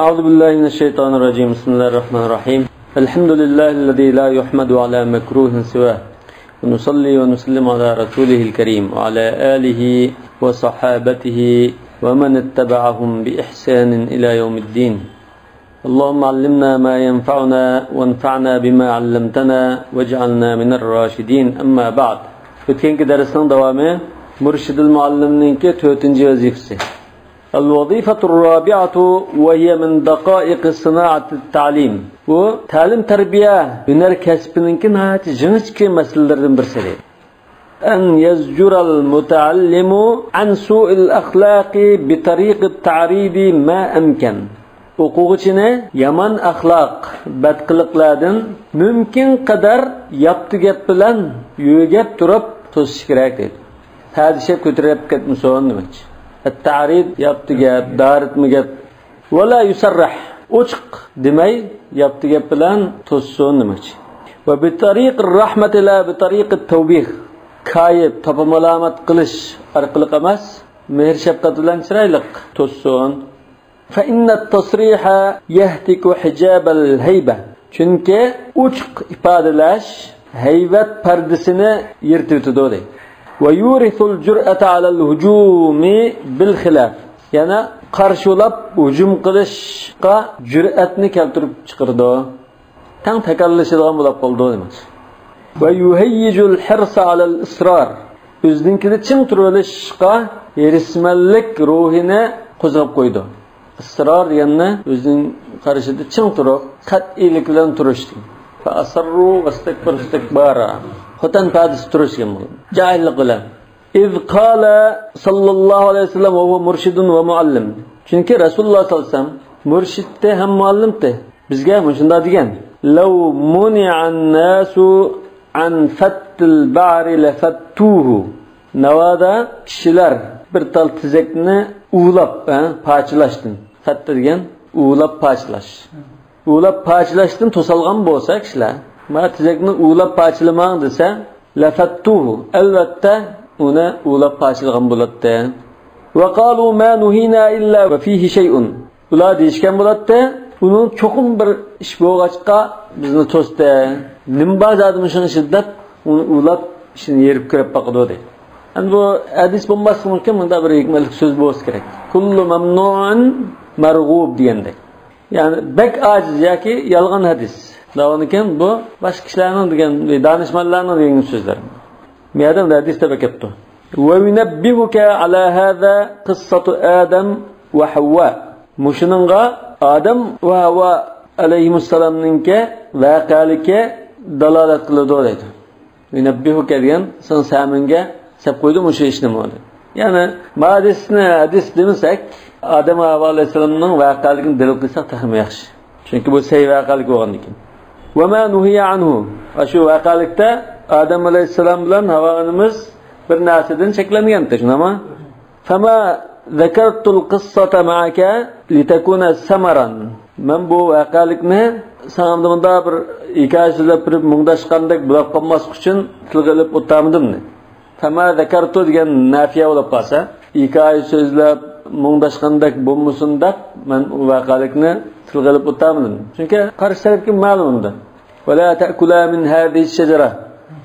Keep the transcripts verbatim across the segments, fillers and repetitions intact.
أعوذ بالله من الشيطان الرجيم. بسم الله الرحمن الرحيم. الحمد لله الذي لا يحمد على مكروه سواه. ونصلي ونسلم على رسوله الكريم وعلى آله وصحابته ومن اتبعهم بإحسان إلى يوم الدين. اللهم علمنا ما ينفعنا وانفعنا بما علمتنا واجعلنا من الراشدين. أما بعد. ئۆتكەنكى دەرسنىڭ داۋامى مۇرشىدۇل مۇئەللىمنىڭكى تۆتىنچى ۋەزىپىسى. الوظيفة الرابعة وهي من دقائق صناعة التعليم. بۇ تەلىم تەربىيە ھۈنەر كەسپىنىڭكى ناھايىتى جىڭىچكى مەسىلىلىرىدىن بىرسى. أن يزجر المتعلم عن سوء الأخلاق بطريق التعريض ما أمكن. ئوقۇغۇچىنى يامان ئەخلاق، بەدقىلىقلاردىن مۇمكىن قەدەر ياپتۇ گەپ بىلەن يۆگەپ تۇرۇپ توسۇش كېرەك دەيدۇ. پەدىشە كۆتۈرۈپ كەتمىسۇن دېمەكچى. التعريض ياپتۇ گەپ، دارىتما گەپ. ولا يصرح، ئوچۇق دېمەي، ياپتۇ گەپ بىلەن توسسۇن دېمەكچى. وبطريق الرحمة لا بطريق التوبيخ. كايىپ، تاپا مالامەت قىلىش ئارقىلىق ئەمەس، مېھىر شەپقەت بىلەن چىرايلىق توسسۇن. فإن التصريح يهتك حجاب الهيبة. چۈنكى ئوچۇق ئىپادىلەش ھەيۋەت پەردىسىنى يىرتىۋېتىدۇ دەيدۇ. ويورث الجرأة على الهجوم بالخلاف. يەنە قارشىلاپ ھۇجۇم قىلىشقا جۈرئەتنى كەلتۈرۈپ چىقىرىدۇ. تەڭ تاكارلىشىدىغان بولۇپ قالىدۇ دېمەكچى. ويهيج الحرص على الإصرار. ئۆزىنىڭكىدە چىڭ تۇرۇۋېلىشقا ھېرىسمەنلىك روھىنى قوزغاپ قويىدۇ. ئىسرار دېگەننى ئۆزىنىڭ قارىشىدا چىڭ تۇرۇپ، قەتئىيلىك بىلەن تۇرۇش دېگەن. فأصروا واستكبروا استكبارا. خوتەن پەدىسى تۇرۇش دېگەن بۇ. جاھىللىق بىلەن. إذ قال صلى الله عليه وسلم وهو مرشد ومعلم. چۈنكى رەسۇلۇللاھ سەللەللاھۇ ئەلەيھى ۋەسەللەم مۇرشىدتى ھەم مۇئەللىمتى. بىزگە مۇشۇنداق دېگەن: لو منع الناس عن فت البعر لفتوه. ناۋادا كىشىلەر بىر تال تېزەكنى ئۇۋىلاپ، ھە، پارچىلاشتىن، فەتتە دېگەن ئۇۋىلاپ پارچىلاش. ئۇۋىلاپ پارچىلاشتىن توسالغان بولسا كىشىلەر، ما تېزەكنى ئۇۋىلاپ پارچىلىماڭ دېسە، لفتوه، ئەلۋەتتە ئۇنى ئۇۋىلاپ پارچىلىغان بولاتتى. وقالوا ما نهينا إلا وفيه شيء. ئۇلار دېيىشكەن بولاتتى، ئۇنىڭ چوقۇم بىر ئىش بولغاچقا بىزنى توستى. نېمە بار زادى مۇشۇنىڭ ئىچىدە دەپ، ئۇنى ئۇۋىلاپ ئىچىنى يېرىپ كىرىپ باقىدۇ دەيدۇ. ئەمدى بۇ ھەدىس بولماسلىقى مۇمكىن، مۇندا بىر ھېكمەتلىك سۆز بولسا كېرەك. كل ممنوع مرغوب دېگەندەك. يەنى بەك ئاجىز ياكى يالغان ھەدىس. داۋانىكەن بۇ باشقا كىشىلەرنىڭ دېگەن، دانىشمەنلەرنىڭ دېگەن سۆزلەر. مۇ يەردە ھەدىستە بەك كەپتۇ. وينبهك على هذا قصة آدم وحواء. مۇشۇنىڭغا ئادەم ۋە ھاۋا ئەلەيھىمۇسسالامنىڭكى ۋەقەلىكى دالالەت قىلىدۇ دەيدۇ. ينبهك دېگەن سېنىڭ سەمىڭگە سەپ قويدۇم مۇشۇ ئىشنى مۇ دەپ. يەنى ما ھەدىسنى ھەدىس دېمىسەك، ئادەم ۋە ھاۋا ئەلەيھىسسالامنىڭ ۋەقەلىكىنى دەلىل قىلساق تېخىمۇ ياخشى. چۈنكى بۇ سەي ۋەقەلىك بولغاندىكىن. وما نهي عنه. ئاشۇ ۋەقەلىكتە ئادەم ئەلەيھىسسالام بىلەن ھاۋا ئانىمىز بىر نەرسىدىن چەكلەنگەنتى، شۇنداقمۇ؟ فما ذكرت القصة معك لتكون سمرا. مەن بۇ ۋەقەلىكنى ساڭا مۇنداق بىر ھېكايە سۆزلەپ بېرىپ مۇڭداشقاندەك بولۇپ قالماسلىق ئۈچۈن تىلغا ئېلىپ ئولتۇرمىدىم. فما ذكرت دېگەن نافىيە بولۇپ قالسا، ھېكايە سۆزلەپ مۇڭداشقاندەك بولمىسۇن دەپ مەن ئۇ ۋەقەلىكنى تىلغا ئېلىپ ئولتۇرمىدىم. چۈنكى قارشى تەرەپكە مەلۇم ئۇندا. ولا تأكلا من هذه الشجرة.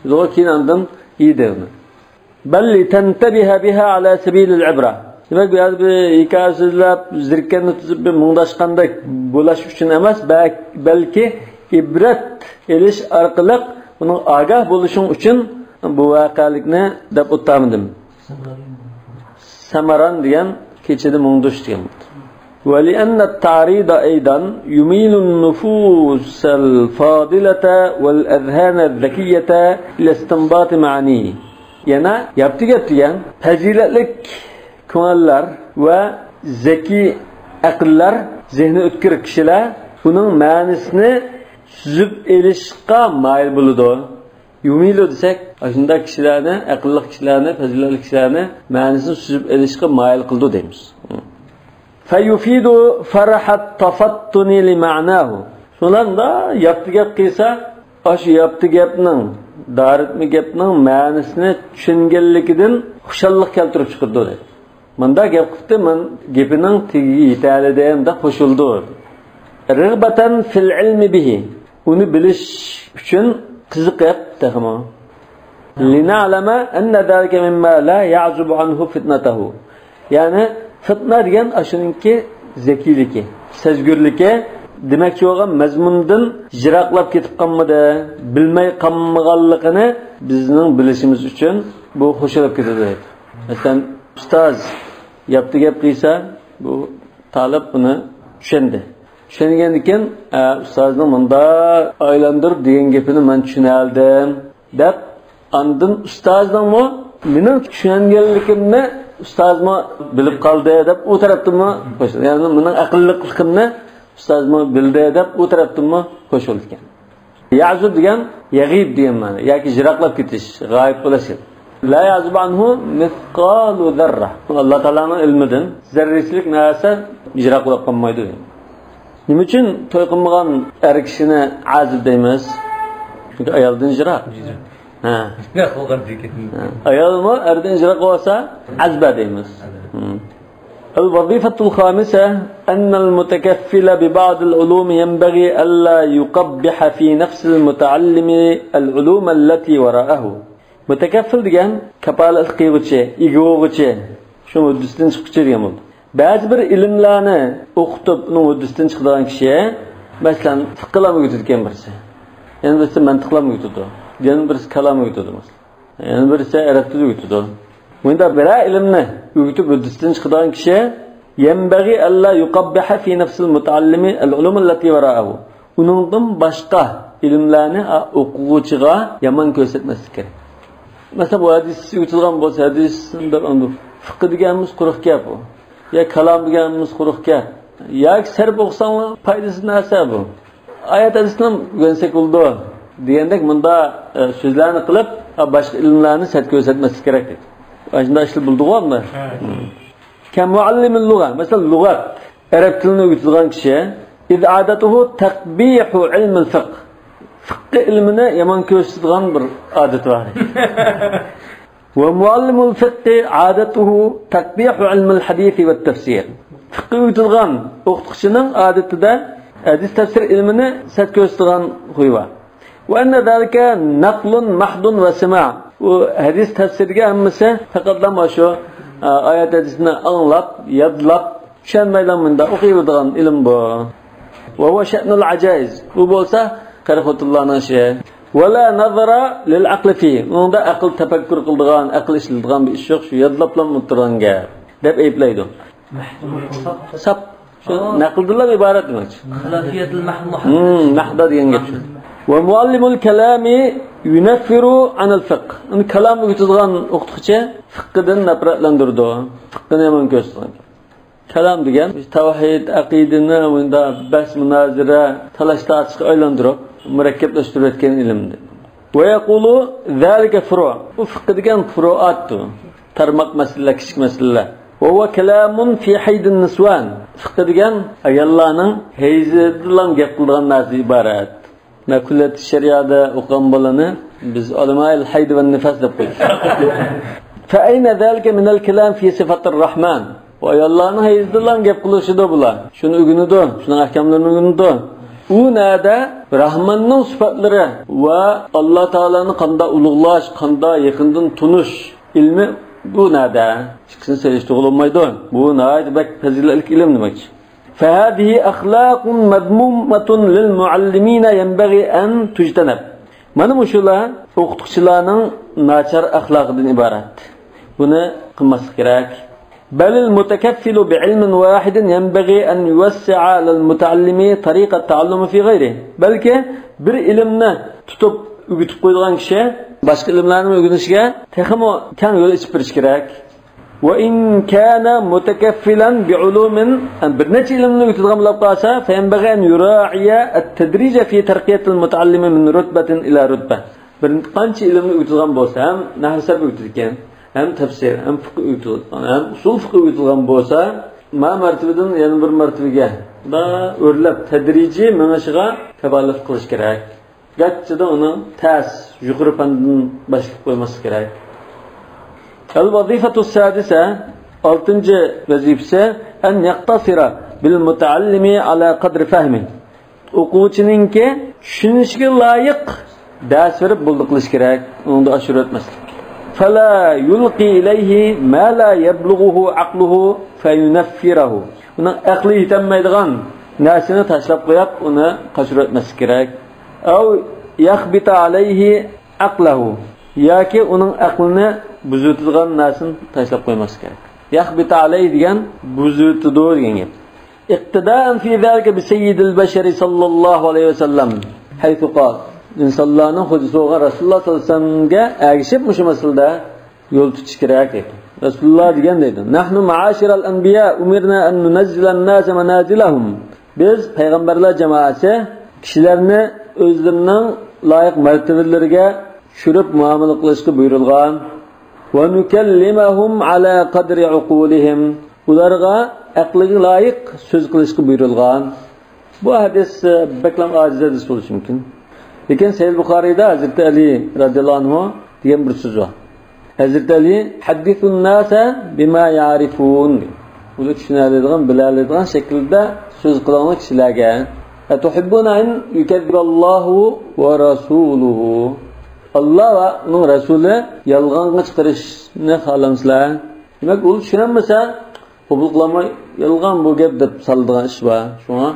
يوق، كېيىن ئاندىن يېدى ئۇنى. بل لتنتبه بها على سبيل العبرة. دېمەك، بۇ يەردە بىر ھېكايە سۆزلەپ، زېرىككەننى تۈزۈپ، بىر مۇڭداشقاندەك بولۇش ئۈچۈن ئەمەس، بەك-، بەلكى ئىبرەت ئېلىش ئارقىلىق ئۇنىڭ ئاگاھ بولۇشۇڭ ئۈچۈن بۇ ۋەقەلىكنى دەپ ئولتۇرمىدىم. سەمەران دېگەن كېچىدە مۇڭدىشىش دېگەن بولىدۇ. ولأن التعريض أيضا يميل النفوس الفاضلة والأذهان الذكية إلى استنباط معانيه. يەنە ياپتۇ گەپ دېگەن پەزىلەتلىك كۆڭۈللەر ۋە زەكىي ئەقىللەر، زېھنى ئۆتكۈر كىشىلەر ئۇنىڭ مەنىسىنى سۈزۈپ ئېلىشقا مايىل بولىدۇ. يميل دېسەك، ئاشۇنداق كىشىلەرنى، ئەقىللىق كىشىلەرنى، پەزىلەتلىك كىشىلەرنى مەنىسىنى سۈزۈپ ئېلىشقا مايىل قىلىدۇ دەيمىز. فيفيد فرح التفطن لمعناه. شۇلاردا ياپتۇ گەپ قىلسا، ئاشۇ ياپتۇ گەپنىڭ، دارىتما گەپنىڭ مەنىسىنى چۈشەنگەنلىكىدىن خۇشاللىق كەلتۈرۈپ چىقىرىدۇ دەيدۇ. مۇنداق گەپ قىپتۇ، مەن گېپىنىڭ تېگىگە يېتەلىدىم دەپ خۇش بولىدۇ. رغبة في العلم به، ئۇنى بىلىش ئۈچۈن قىزىقىپ تېخىمۇ. لنعلم أن ذلك مما لا يعزب عنه فطنته. يەنى فىتنە دېگەن ئاشۇنىڭكى زەكىيلىكى، سەزگۈرلۈكى، دېمەكچى بولغان مەزمۇندىن يىراقلاپ كېتىپ قالمىدى، بىلمەي قالمىغانلىقىنى بىزنىڭ بىلىشىمىز ئۈچۈن بۇ خۇش بولۇپ كېتىدۇ. مەسىلەن، ئۇستاز ياپتى گەپ قىلسا، بۇ تالىپ بۇنى چۈشەندى. چۈشەنگەندىن كېيىن، ئە، ئۇستازنىڭ مۇنداق ئايلاندۇرۇپ دېگەن گېپىنى مەن چۈشىنەلدىم، دەپ، ئاندىن ئۇستازنىڭمۇ مېنىڭ چۈشەنگەنلىكىمنى ئۇستازمۇ بىلىپ قالدى، دەپ، ئۇ تەرەپتىنمۇ خۇش، يەنى مېنىڭ ئەقىللىقلىقىمنى ئۇستازمۇ بىلدى، دەپ، ئۇ تەرەپتىنمۇ خۇش بولىدىكەن. يەزۇب دېگەن يەغىب دېگەن مەنە، ياكى يىراقلاپ كېتىش، غايىب بولۇش. لا يعزب عنه مثقال ذرة. ئاللا تائالانىڭ ئىلمىدىن زەررىچىلىك نەرسە يىراق بولۇپ قالمايدۇ. نېمە ئۈچۈن توي قىلمىغان ئەر كىشىنى ئازىب دەيمىز؟ چۈنكى ئايالدىن يىراق. ھە. يىراق بولغاندىن كېيىن. ھە. ئايالمۇ ئەردىن يىراق بولسا، ئەزبە دەيمىز. ئەزبە. ھە. الوظيفة الخامسة أن المتكفل ببعض العلوم ينبغي ألا يقبح في نفس المتعلم العلوم التي وراءه. مۇتەكەففىل دېگەن كاپالەتلىك قىلغۇچى، ئىگە بولغۇچى، شۇ ھۆددىسىدىن چىققۇچى دېگەن بولىدۇ. بەزى بىر ئىلىملەرنى ئوقۇتۇپ، ئۇنىڭ ھۆددىسىدىن چىقىدىغان كىشى، مەسىلەن، فىقىلارنى ئۆگىتىدىكەن بىرسى. يەنە بىرسى مەنتىقلارنى ئۆگىتىدۇ. يەنە بىرسى كالامنى ئۆگىتىدۇ، مەسىلەن. يەنە بىرسى ئەرەب تىلى ئۆگىتىدۇ. مۇنداق بىرەر ئىلىمنى ئۆگىتىپ ھۆددىسىدىن چىقىدىغان كىشى، يەنبەغى ئەللا يۇقەببىھە فى نەفسىل مۇتەئەللىمى ئەل ئۇلۇمەللەتى ۋەرائەھۇ. ئۇنىڭدىن باشقا ئىلىملەرنى، ئا، ئوقۇغۇچىغا يامان كۆرسەتمەسلىك كېرەك. مەسىلەن، بۇ ھەدىس ئۆگىتىلغان بولسا، ھەدىس دەپ ئاندۇ، فىققى دېگەنمىز قۇرۇق گەپ ئۇ. يا كالام دېگەنمىز قۇرۇق گەپ. ياكى سەرپ ئوقۇساڭلار پايدىسىز نەرسە بۇ. ئايەت ھەدىسنى ئۆگەنسەك بولىدۇ دېگەندەك مۇنداق، ئە، سۆزلەرنى قىلىپ، ئا، باشقا ئىلىملەرنى سەت كۆرسەتمەسلىك كېرەك دەيدۇ. ئاشۇنداق ئىشلار بولىدىغۇ ئەمدى. ھە. كەمۇئەللىمىل لۇغە، مەسىلەن، لۇغەت، ئەرەب تىلىنى ئۆگىتىدىغان كىشى، ئىز ئادەتۇھۇ تەقبىھۇ ئىلمىل فىقھ. فىققى ئىلمىنى يامان كۆرسىتىدىغان بىر ئادىتى بار. ۋە مۇئەللىمۇل فىققى ئادەتۇھۇ تەقبىھۇ ئىلمىل ھەدىسى ۋە تەفسىر. فىققى ئۆگىتىدىغان ئوقۇتقۇچىنىڭ ئادىتىدە ھەدىس تەپسىر ئىلمىنى سەت كۆرسىتىدىغان خۇي بار. ۋە ئەننە زالىكە نەقلۇن مەھدۇن ۋە سىما. ئۇ ھەدىس تەپسىرگە ھەممىسى پەقەتلا مانا شۇ، ئا، ئايەت ھەدىسنى ئاڭلاپ، يادلاپ، چۈشەنمەيلا مۇنداق ئوقۇۋېرىدىغان ئىلىم بۇ. ۋە ھۇۋە شەئنۇل ئەجائىز. ئۇ بولسا قېرى خوتۇنلارنىڭ ئىشى. ۋە لا نەزەرە لىل ئەقلى فى. ئۇنىڭدا ئەقىل تەپەككۇر قىلىدىغان، ئەقىل ئىشلىتىدىغان بىر ئىش يوق، شۇ يادلاپلا ئولتۇرغان گەپ، دەپ ئەيىبلەيدۇ. ساپ. شۇ نەقىلدىنلا ئىبارەت دېمەكچى. خىلافىيەتۇل مەھدۇ. ھىم، مەھدۇ دېگەن گەپ شۇ. ۋە مۇئەللىمۇل كەلامى يۇنەففىرۇ ئەنىل فىقھ. ئۇنى كالام ئۆگىتىدىغان ئوقۇتقۇچى فىققىدىن نەپرەتلەندۈرىدۇ. فىققىنى يامان كۆرسىتىدىغان. كالام دېگەن تەۋھىد، ئەقىدىنى مۇنداق بەس، مۇنازىرە، تالاش-تارتىشقا ئايلاندۇرۇپ، مۇرەككەپلەشتۈرۈۋەتكەن ئىلىم. ۋە يەقۇلۇ زالىكە فۇرۇ. بۇ فىققى دېگەن فۇرۇئاتتۇر. تارماق مەسىلىلەر، كىچىك مەسىلىلەر. ۋە ھۇۋە كالامۇن فى ھەيدىن نىسۋان. فىققى دېگەن ئاياللارنىڭ ھەيزىدىلا گەپ قىلىدىغان نەرسىدىن ئىبارەت. مەن كۈللىيەت شەرىئەدە ئوقۇغان بالىنى بىز ئۇلەمائىل ھەيد ۋە نىفاس دەپ قويدۇق. فەئەينە زالىكە مىنەل كالام فى سىفاتىر راھمان. بۇ ئاياللارنىڭ ھەيزىدىلا گەپ قىلىشىدۇ بۇلار. شۇنى ئۆگىنىدۇ، شۇنىڭ ئەھكاملىرىنى ئۆگىنىدۇ. ئۇ نەدە راھماننىڭ سۈپەتلىرى ۋە ئاللا تائالانى قانداق ئۇلۇغلاش، قانداق يېقىندىن تونۇش ئىلمى بۇ نەدە؟ ئىككىسىنى سېلىشتۇرغىلى بولمايدۇ. بۇ ناھايىتى بەك پەزىلەتلىك ئىلىم دېمەكچى. فەھازىھى ئەخلاقۇن مەزمۇمەتۇن لىل مۇئەللىمىنە يەنبەغى ئەن تۇجتەنەب. مانا مۇشۇلار ئوقۇتقۇچىلارنىڭ ناچار ئەخلاقىدىن ئىبارەت. بۇنى قىلماسلىق كېرەك. بەلىل مۇتەكەففىلۇ بىئىلمىن ۋاھىدىن يەنبەغى ئەن يۇۋەسسىئە ئەلەل مۇتەئەللىمى تەرىقەت تەئەللۇمى فى غەيرىھ. بەلكى بىر ئىلىمنى تۇتۇپ ئۆگىتىپ قويىدىغان كىشى باشقا ئىلىملەرنى ئۆگىنىشىگە تېخىمۇ كەڭ يول ئېچىپ بېرىش كېرەك. ۋە ئىن كانە مۇتەكەففىلەن بىئۇلۇمىن، بىر نەچچە ئىلىمنى ئۆگىتىدىغان بولۇپ قالسا، فەيەنبەغى ئەن يۇرائىيە ئەت-تەدرىجە فى تەرقىيەتىل مۇتەئەللىمى مىن رۇتبەتىن ئىلا رۇتبە. بىر قانچە ئىلىمنى ئۆگىتىدىغان بولسا، ھەم نەھۋ سەرپ ئۆگىتىدىكەن، ھەم تەپسىر، ھەم فىقھ ئۆگىتىدىغان، ھەم ئۇسۇل فىقھ ئۆگىتىدىغان بولسا، ما مەرتىۋىدىن يەنە بىر مەرتىۋىگە ئۆرلەپ تەدرىجىي مېڭىشىغا كاپالەتلىك قىلىش كېرەك. گەرچىدە ئۇنىڭ تەس، يۇقىرى پەندىن باشلاپ قويماسلىق كېرەك. ئەل ۋەزىفەتۇ سادىسە، ئالتىنچى ۋەزىپىسى، ئەن يەقتەسىرە بىل مۇتەئەللىمى ئەلا قەدرى فەھمى. ئوقۇغۇچىنىڭكى چۈشىنىشىگە لايىق دەرس بېرىپ بولدى قىلىش كېرەك. ئۇنىڭدا ئاشۇرۇۋەتمەسلىك. فلا يلقي إليه ما لا يبلغه عقله فينفره. ئۇنىڭ ئەقلى يېتەلمەيدىغان نەرسىنى تاشلاپ قويۇپ، ئۇنى قاچۇرۇۋەتمەسلىك كېرەك. أو يخبط عليه عقله. ياكى ئۇنىڭ ئەقلىنى بۇزۇۋېتىدىغان نەرسىنى تاشلاپ قويماسلىق كېرەك. يخبط عليه دېگەن بۇزۇۋېتىدۇ دېگەن گەپ. اقتداء في ذلك بسيد البشر صلى الله عليه وسلم حيث قال. ئىنسانلارنىڭ خوجىسى بولغان رەسۇلۇللاھ سەللەللاھۇ ئەلەيھى ۋەسەللەمگە ئەگىشىپ مۇشۇ مەسىلىدە يول تۇتۇش كېرەك دەيدۇ. رەسۇلۇللاھ دېگەن دەيدۇ: نحن معاشر الأنبياء أمرنا أن ننزل الناس منازلهم. بىز پەيغەمبەرلەر جامائەسى كىشىلەرنى ئۆزلىرىنىڭ لايىق مەرتىۋىلىرىگە چۈشۈرۈپ مۇئامىلە قىلىشقا بۇيرۇلغان. ونكلمهم على قدر عقولهم. ئۇلارغا ئەقلىگە لايىق سۆز قىلىشقا بۇيرۇلغان. بۇ ھەدىس، ئە، بەكلا ئاجىز ھەدىس بولۇشى مۇمكىن. لېكىن سەھىھ بۇخارىيدا ھەزرىتى ئەلى رەزىياللاھۇ ئەنھۇ دېگەن بىر سۆز بار. ھەزرىتى ئەلى: حدثوا الناس بما يعرفون. ئۇلار چۈشىنەلەيدىغان، بىلەلەيدىغان شەكىلدە سۆز قىلىڭلار كىشىلەرگە. أتحبون أن يكذب الله ورسوله. ئاللا ۋە ئۇنىڭ رەسۇلى يالغانغا چىقىرىشنى خالامسىلەر؟ دېمەك، ئۇلار چۈشىنەلمىسە، قوبۇل قىلالماي، يالغان بۇ گەپ دەپ سالىدىغان ئىش بار. شۇڭا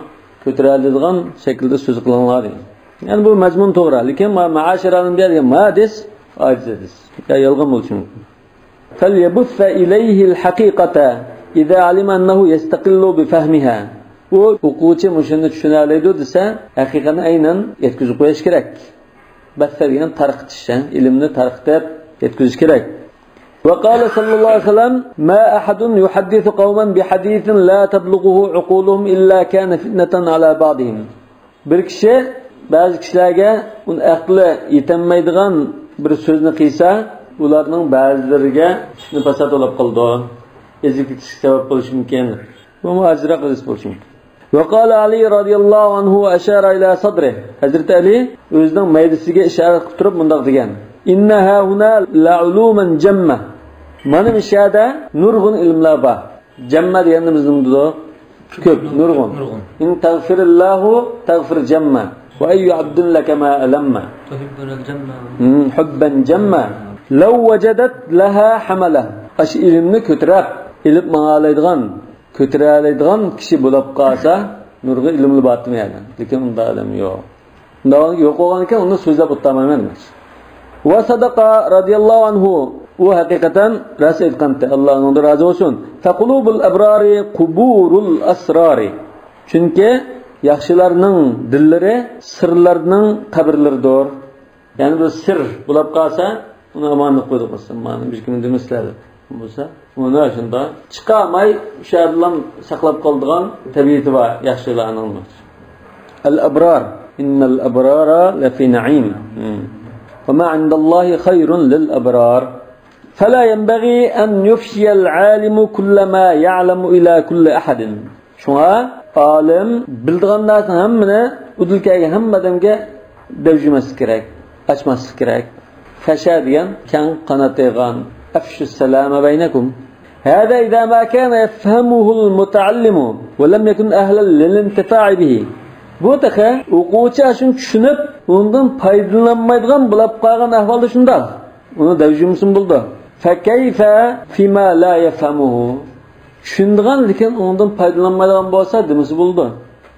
كۆتۈرەلەيدىغان شەكىلدە سۆز قىلىڭلار دېگەن. يەنى بۇ مەزمۇن توغرا، لېكىن ما-، مائاشىرانىڭ بۇ يەردىگە ما دېسە ئاجىز ھەدىس. يا يالغان بولۇشى مۇمكىن. فليبث إليه الحقيقة إذا علم أنه يستقل بفهمها. ئۇ ئوقۇغۇچى مۇشۇنى چۈشىنەلەيدۇ دېسە، ھەقىقەتنى ئەينەن يەتكۈزۈپ قويۇش كېرەك. بەسسە دېگەن تارقىتىش، ھە؟ ئىلىمنى تارقىتىپ يەتكۈزۈش كېرەك. وقال صلى الله عليه وسلم: ما أحد يحدث قوما بحديث لا تبلغه عقولهم إلا كان فتنة على بعضهم. بىر كىشى بەزى كىشىلەرگە ئۇنىڭ ئەقلى يېتەلمەيدىغان بىر سۆزنى قىلسا، ئۇلارنىڭ بەزىلىرىگە پىتنە پاسات بولۇپ قالىدۇ. ئېزىپ كېتىشكە سەۋەب بولۇشى مۇمكىن. بۇمۇ ئاجىزراق ھەدىس بولۇشى مۇمكىن. وقال علي رضي الله عنه وأشار إلى صدره. ھەزرىتى ئەلى ئۆزىنىڭ مەيدىسىگە ئىشارە قىلىپ تۇرۇپ مۇنداق دېگەن: إن هاهنا لعلوما جمة. مانا مۇشۇ يەردە نۇرغۇن ئىلىملار بار. جەممە دېگەندە بىز نېمە دېدۇق؟ كۆپ، نۇرغۇن. نۇرغۇن. إن تغفر الله تغفر جمة. وأي عبد لك ما ألم. تحبنا الجمة. مم، حبا جمة. لو وجدت لها حملة. ئاشۇ ئىلىمنى كۆتۈرۈپ ئېلىپ ماڭالايدىغان، كۆتۈرەلەيدىغان كىشى بولۇپ قالسا، نۇرغۇن ئىلىملار بارتىمۇ يەردە. لېكىن ئۇنداق ئادەم يوق. ئۇنداق يوق بولغاندىكىن ئۇنى سۆزلەپ ئولتۇرمايمەن دېمەكچى. وصدق رضي الله عنه. ئۇ ھەقىقەتەن راست ئېيتقانتى، ئاللا ئۇنىڭدىن رازى بولسۇن. فقلوب الأبرار قبور الأسرار. چۈنكى ياخشىلارنىڭ دىللىرى سىرلارنىڭ قەبرىلىرىدۇر. يەنى بىر سىر بولۇپ قالسا، ئۇنى ئامانەت قويدۇق مەسىلەن، مانا بىر كىم دېمەسلەر دەپ بولسا، ئۇنى شۇنداق چىقارماي، ئۇ يەردىلا ساقلاپ قالىدىغان تەبىئىتى بار ياخشىلارنىڭ. الأبرار. إن الأبرار لفي نعيم. وما عند الله خير للأبرار. فلا ينبغي أن يفشي العالم كل ما يعلم إلى كل أحد. شۇڭا ئالىم بىلىدىغان نەرسىنىڭ ھەممىنى ئۇدۇل كەلگەن ھەممە ئادەمگە دەۋجۈمەسلىك كېرەك، ئاچماسلىق كېرەك. فەشا دېگەن كەڭ قانات يايغان. أفشوا السلام بينكم. هذا إذا ما كان يفهمه المتعلم ولم يكن أهلا للانتفاع به. بۇ تېخى ئوقۇغۇچى شۇنى چۈشىنىپ، ئۇنىڭدىن پايدىلانمايدىغان بولۇپ قالغان ئەھۋالدا شۇنداق. ئۇنى دەۋجۈمىسىمۇ بولىدۇ. فكيف فيما لا يفهمه. چۈشىنىدىغان، لېكىن ئۇنىڭدىن پايدىلانمايدىغان بولسا دېمىسە بولىدۇ.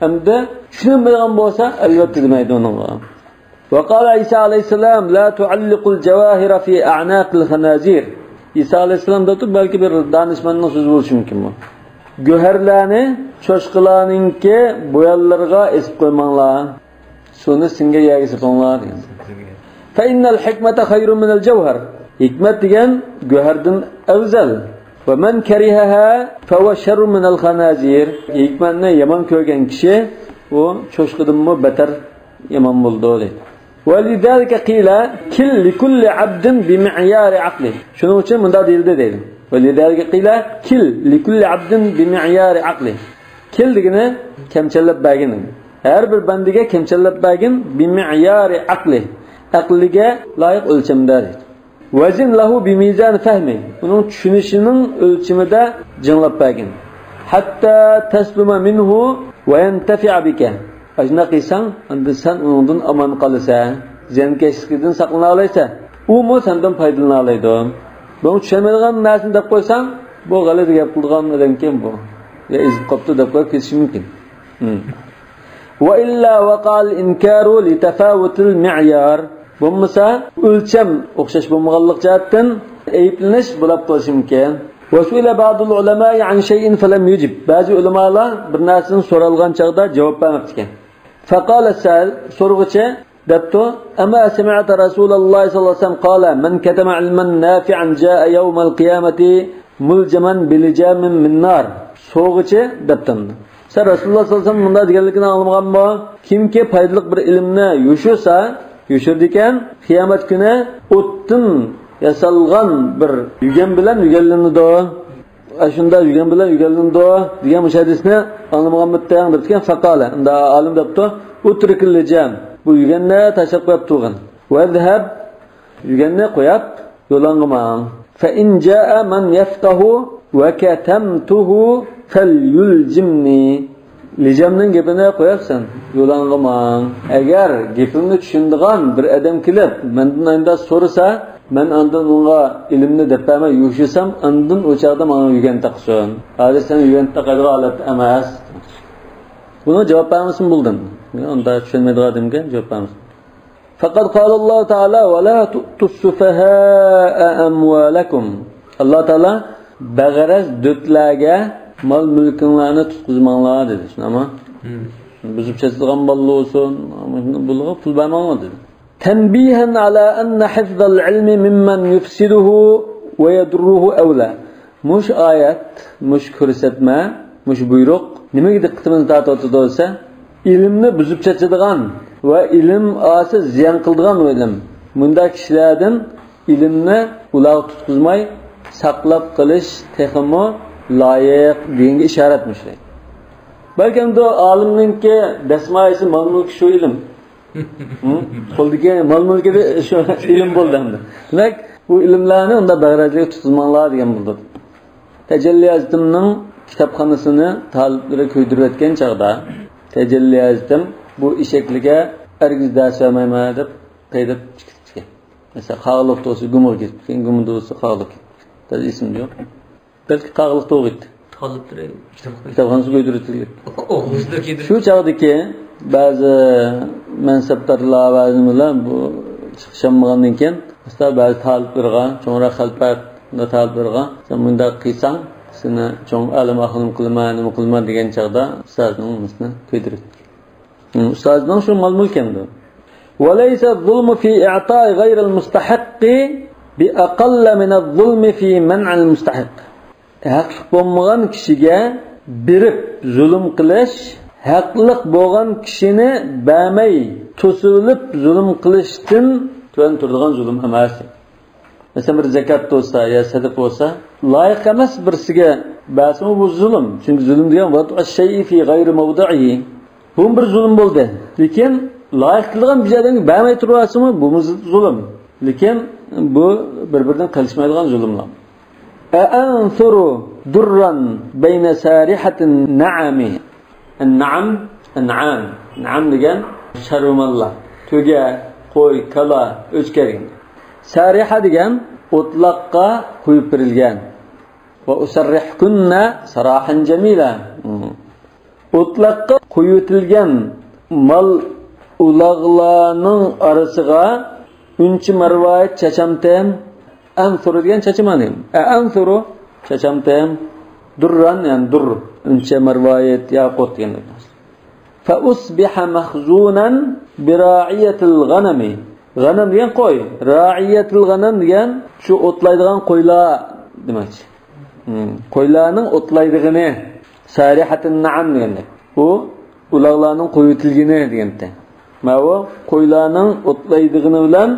ئەمدى چۈشىنەلمەيدىغان بولسا، ئەلۋەتتە دېمەيدۇ ئۇنىڭغا. وقال عيسى عليه السلام: لا تعلقوا الجواهر في أعناق الخنازير. ئىسا ئەلەيھىسسالام دەپتۇ، بەلكى بىر دانىشمەننىڭ سۆزى بولۇشى مۇمكىن بۇ. گۆھەرلەرنى چوشقىلارنىڭكى بويۇنلىرىغا ئېسىپ قويماڭلار. سۇنى سىڭگەن يەرگە سېپىڭلار دېگەن. فإن الحكمة خير من الجوهر. ھېكمەت دېگەن گۆھەردىن ئەۋزەل. ومن كرهها فهو شر من الخنازير. ھېكمەتنى يامان كۆرگەن كىشى، ئۇ چوشقىدىنمۇ بەتەر يامان بولىدۇ دەيدۇ. ولذلك قيل: كل لكل عبد بمعيار عقله. شۇنىڭ ئۈچۈن مۇنداق دېيىلدى دەيدۇ. ولذلك قيل: كل لكل عبد بمعيار عقله. كىل دېگىنى كەمچەللەپ بەرگىن. ھەر بىر بەندىگە كەمچەللەپ بەرگىن، بمعيار عقله، ئەقلىگە لايىق ئۆلچەمدە دەيدۇ. وزن له بميزان فهمه، ئۇنىڭ چۈشىنىشىنىڭ ئۆلچىمىدە جىڭلاپ بەرگىن. حتى تسلم منه وينتفع بك، ئاشۇنداق قىلساڭ، ئاندىن سەن ئۇنىڭدىن ئامان قالىسەن، زىيانكەشلىكىدىن ساقلىنالايسەن، ئۇمۇ سەندىن پايدىلىنالايدۇ. بۇنىڭ چۈشەنمەيدىغان نەرسىنى دەپ قويساڭ، بۇ غەلىتە گەپ قىلىدىغان ئادەمكەن بۇ. يا ئېزىپ قاپتۇ دەپ قويۇپ كېتىشى مۇمكىن. ھىم. وإلا وقع الإنكار لتفاوت المعيار. بولمىسا، ئۆلچەم ئوخشاش بولمىغانلىق جەھەتتىن ئەيىبلىنىش بولاپ قېلىشى مۇمكىن. وسئل بعض العلماء عن شيء فلم يجب. بەزى ئۆلىمالار بىر نەرسىدىن سورالغان چاغدا جاۋاب بەرمەپتىكەن. فقال السائل، سورىغۇچى دەپتۇ، أما سمعت رسول الله صلى الله عليه وسلم قال، من كتم علما نافعا جاء يوم القيامة ملجما بلجام من نار. سورىغۇچى دەپتۇ. سەن رەسۇلۇللا سەللەللاھۇ ئەلەيھى ۋەسەللەم مۇنداق دېگەنلىكىنى ئاڭلىمىغانمۇ؟ كىمكى پايدىلىق بىر ئىلىمنى يوشۇرسا، يوشۇرىدىكەن، قىيامەت كۈنى ئوتتىن ياسالغان بىر يۈگەن بىلەن يۈگەنلىنىدۇ. ئاشۇنداق يۈگەن بىلەن يۈگەنلىنىدۇ دېگەن مۇشۇ ھەدىسنى ئاڭلىمىغانمىدىڭ دەپتىكەن. فقال، ئۇندا ئالىم دەپتۇ، اترك اللجام، بۇ يۈگەننى تاشلاپ قويۇپ تۇرغىن. واذهب، يۈگەننى قويۇپ، يولۇڭغا ماڭ. فإن جاء من يفقه وكتمته فليلجمني. لجامنىڭ گېپىنى قويۇپ سەن يولۇڭغا ماڭ. ئەگەر گېپىمنى چۈشىنىدىغان بىر ئادەم كېلىپ، مەندىن ئاينىدا سورىسا، مەن ئاندىن ئۇنىڭغا ئىلىمنى دەپ بەرمەي يوشۇرسام، ئاندىن ئۇ چاغدا ماڭا يۈگەن تاقىسۇن. ھازىر سەن يۈگەن تاقايدىغان ھالەتتە ئەمەس. بۇنىڭ جاۋاب بەرمىسىمۇ بولدى. ئۇندا چۈشەنمەيدىغان ئادەمگە جاۋاب بەرمىسۇن. فقد قال الله تعالى، ولا تؤتوا السفهاء أموالكم. ئاللا تائالا بەغەرەز دۆتلەرگە مال مۈلكۈڭلارنى تۇتقۇزماڭلار دېدى. شۇنداقمۇ؟ بۇزۇپ چېتىدىغان بالىلار بولسۇن، بۇلارغا پۇل بەرمەڭلار دېدى. تنبيها على أن حفظ العلم ممن يفسده ويضره أولى. مۇشۇ ئايەت، مۇشۇ كۆرسەتمە، مۇشۇ بۇيرۇق نېمىگە دىققىتىمىزنى تارتىۋاتىدۇ دېسە، ئىلىمنى بۇزۇپ چېچىدىغان ۋە ئىلىم ئالسا زىيان قىلىدىغان ئۇ ئىلىم. مۇنداق كىشىلەردىن ئىلىمنى ئۇلارغا تۇتقۇزماي ساقلاپ قېلىش تېخىمۇ لايىق دېگەنگە ئىشارەت مۇشۇ. بەلكىم ئالىمنىڭكى دەسمايىسى، مال-مۈلكى شۇ ئىلىم. ھە؟ قولدىكى مال-مۈلكى شۇ ئىلىم بولدى ئەمدى. دېمەك، بۇ ئىلىملەرنى ئۇنداق بەغەرەزلىككە تۇتقۇزماڭلار دېگەن بولدى. تەجەللى ھەزرىتىمنىڭ كىتابخانىسىنى تالىپلىرى كۆيدۈرۈۋەتكەن چاغدا، تەجەللى ھەزرىتىم بۇ ئېشەكلىككە ھەرگىز دەرس بەرمەيمەن دەپ قەيدەپ چىقىپ كەتكەن. مەسىلەن، قاغىلىقتا بولسا گۇمىغا كېتىپ كەتكەن، گۇمىدا بولسا قاغىلىققا كېتىپ كەتكەن. بەلكى قاغىلىقتا ئوقۇيتتى. تالىپلىرى كىتابخانىسىغا كۆيدۈرۈۋېتىلگەن. شۇ چاغدىكى بەزى مەنسەپدارلار، بەزى نېمىلەر بۇ چىقىشالمىغاندىن كېيىن، ئۇستا بەزى تالىپلىرىغا، چوڭراق خەلپەت تالىپلىرىغا، سەن مۇنداق قىلساڭ، سېنى چوڭ ئالىم ئاخۇنۇم قىلىمەن، نېمە قىلىمەن دېگەن چاغدا ئۇستازىنىڭ نېمىسىنى كۆيدۈرۈپ ئۇستازىنىڭ شۇ مال-مۈلكى ئەمدى. وليس الظلم في إعطاء غير المستحق بأقل من الظلم في منع المستحق. ھەقلىق بولمىغان كىشىگە بېرىپ زۇلۇم قىلىش، ھەقلىق بولغان كىشىنى بەرمەي توسۇۋېلىپ زۇلۇم قىلىشتىن تۆۋەن تۇرىدىغان زۇلۇم ئەمەس. مەسىلەن، بىر زەكات بولسا يا سەدىقە بولسا، لايىق ئەمەس بىرسىگە بەرسىمۇ، بۇ زۇلۇم. چۈنكى زۇلۇم دېگەن وضع الشيء في غير موضعه. بۇمۇ بىر زۇلۇم بولدى. لېكىن لايىق كېلىدىغان بىر ئادەمگە بەرمەي تۇرۇۋالسىمۇ، بۇمۇ زۇلۇم. لېكىن بۇ بىر-بىرىدىن قېلىشمايدىغان زۇلۇملار. أأنثر درا بين سارحة النعم. نەئەم، ئەنئام. نەئەم دېگەن شارۋىماللار. تۆگە، قوي، كالا، ئۆچكە دېگەن. سارىھە دېگەن ئوتلاققا قويۇپ بېرىلگەن. وأسرحكن سراحا جميلا. ئوتلاققا قويۇۋېتىلگەن مال ئۇلاغلارنىڭ ئارىسىغا ئۈنچە مەرۋايىت چاچامتىم. ئەنسۇرۇ دېگەن چاچىمانا. ئەئەنسۇرۇ، چاچامتىم. دۇرران، يەنى دۇر. ئۈنچە مەرۋايىت، ياقۇت دېگەن. فأصبح مخزونا برعية الغنم. غەنەم دېگەن قوي. رعية الغنم دېگەن شۇ ئوتلايدىغان قويلار دېمەكچى. ھىم، قويلارنىڭ ئوتلايدىغىنى. سارحة النعم دېگەندەك. ئۇ ئۇلاغلارنىڭ قويۇۋېتىلگىنى دېگەنتى. ماۋۇ قويلارنىڭ ئوتلايدىغىنى بىلەن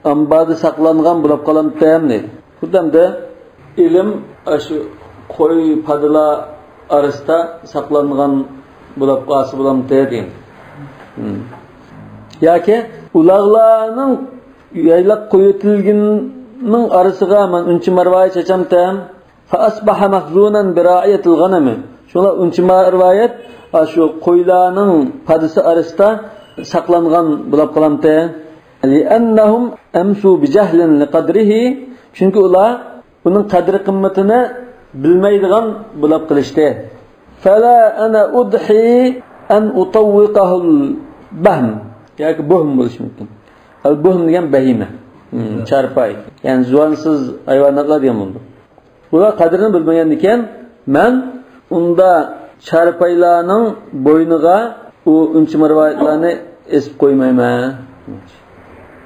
ئامباردا ساقلانغان بولۇپ قالامتىم دەيدۇ. خۇددى ئەمدى ئىلىم ئاشۇ قوي پادىلار ئارىسىدا ساقلانغان بولۇپ قالسا بولامتى دېگەن. ھىم. ياكى ئۇلاغلارنىڭ يايلاپ قويۇۋېتىلگىنىنىڭ ئارىسىغا مەن ئۈنچە مەرۋايىت چاچامتىم. فأصبح مخزونا برعية الغنم. شۇڭا ئۇنچىما رىۋايەت، ئاشۇ قويلارنىڭ پادىسى ئارىسىدا ساقلانغان بولاپ قالامتى. لأنهم أمسوا بجهل لقدره، چۈنكى ئۇلار ئۇنىڭ قەدرى-قىممىتىنى بىلمەيدىغان بولاپ قېلىشتى. فلا أنا أضحي أن أطوقه البهم. ياكى بوھم بولۇشى مۇمكىن. ئەل بوھم دېگەن بەھىمە. ھىم، چارپاي. يەنى زۇۋانسىز ھايۋاناتلار دېگەن بولىدۇ. بۇلار قەدرىنى بىلمىگەندىكىن، مەن ئۇندا چارپايلارنىڭ بوينىغا ئۇ ئۈنچە مەرۋايىتلارنى ئېسىپ قويمايمەن.